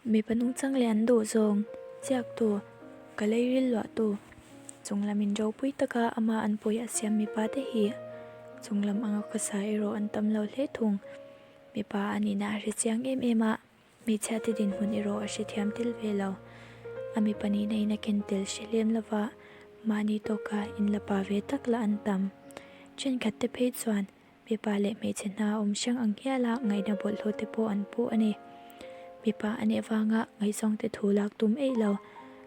Mipa nungchang leh an duh zawng, chiaktu, ka lei ril luahtu, chunglam in ropui taka ama an pawi a siam mipa te hi chunglam anga khawsa erawh an tam lo hle thung. Mipa a nihna a hre chiang em em a, hmeichhia te dinhmun erawh a hrethiam tel ve lo. A mipa nihna in a ken tel hre lem lova, mahni tawka in la pa ve tak lah an tam. Thenkhat te phei chuan Mipa leh hmeichhe hna awm hrang ang hiala ngaihna bawlhhlawh te pawh an puh a ni. Mipa a nih avanga ngaihzawng te thu lak tum eih lo,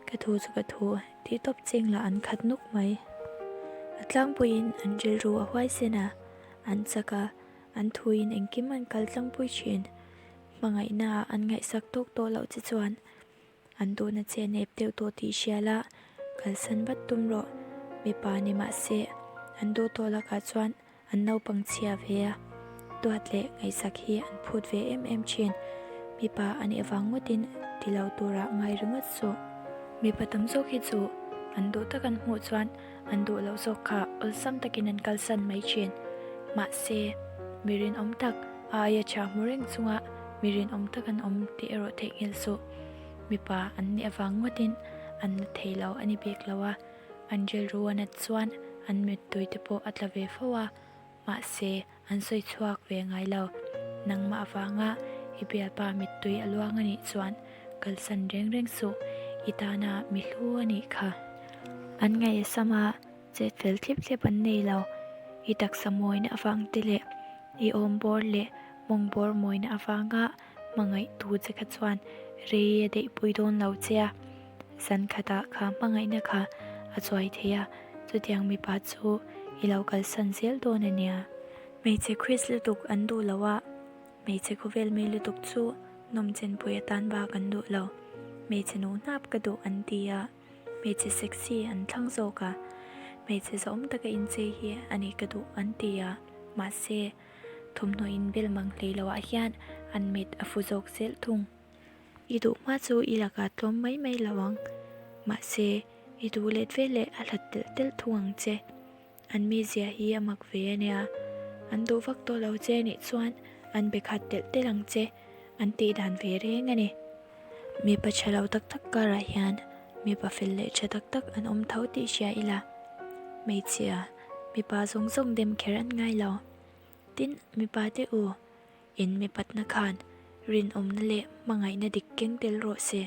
ka thu chu ka thu tih tawp cheng lah an khat nuk mai. A tlangpuiin an rilru a huaisen a, an chak a, an thuin engkim an kal tlangpui thin. Hmangaihnaah an ngaihsak tawk tawh loh che chuan An duhna che nep deuh tawh tih hria la, kalsan vat tum rawh. Mipa ni mah se, an duh tawh lakah chuan an naupang chhia ve a, duat leh ngaihsak hi an phut ve em em thin. Mipa a nih avang ngawtin ti lo turah ngai ringawt suh. Mipa tam zawk hi chu an duh tak an hmuh chuan an duh loh zawk kha awlsam takin an kalsan mai thin. Mahse, mi rinawm tak a aia tha hmu reng chunga mi rinawm tak an awm tih erawh theihnghilh suh. Mipa an nih avang ngawtin an la thei lo a ni bik lo a, an rilru a nat chuan an mittui te pawh a tla ve fo a, mahse an sawi chhuak ve ngai lo. Nangmah avanga i bialpa mittui a luang a nih chuan kalsan reng reng suh, i tana mi hlu a nih kha. An ngaih a sam a, chet fel thlip thlep an nei lo. I taksa mawina avang te leh i awm bawr leh mawng bawr mawina avanga hmangaihtu che kha chuan rei a daihpui dawn lo che a, zan khatah kha hmangaihna kha a chuai thei a, chutiang mipa chu i lo kalsan zel dawn a nia. Hmeichhe Chris lutuk an duh lo a, hmeichhe khawvel mi lutuk chu nawmchenpui atan bak an duh lo. Hmeichhe nu hnap ka duh an ti a, hmeichhe sexy an thlang zawk a, hmeichhe zahawm taka inchei hi a ni ka duh an ti a, mahse, Thawmhnaw inbel mang hlei loh ah hian an mit a fu zawk zel thung. I duh hma chu i lakah tlawm mai mai lo ang. Mahse, i duh let ve leh a hlat telh telh thung ang che. An mizia hi a mak ve a nia. An duh vak tawh lo che nih chuan an be khat telh telh ang che. An tih dan ve reng a ni. Mipa tha lo tak tak karah hian mipa fel leh tha tak tak an awm tho tih hria ila. Hmeichhia, mipa zawng zawng dem kher an ngai lo. Tin, mipa te u, in mipatna khan rinawmna leh hmangaihna dik keng tel rawh se.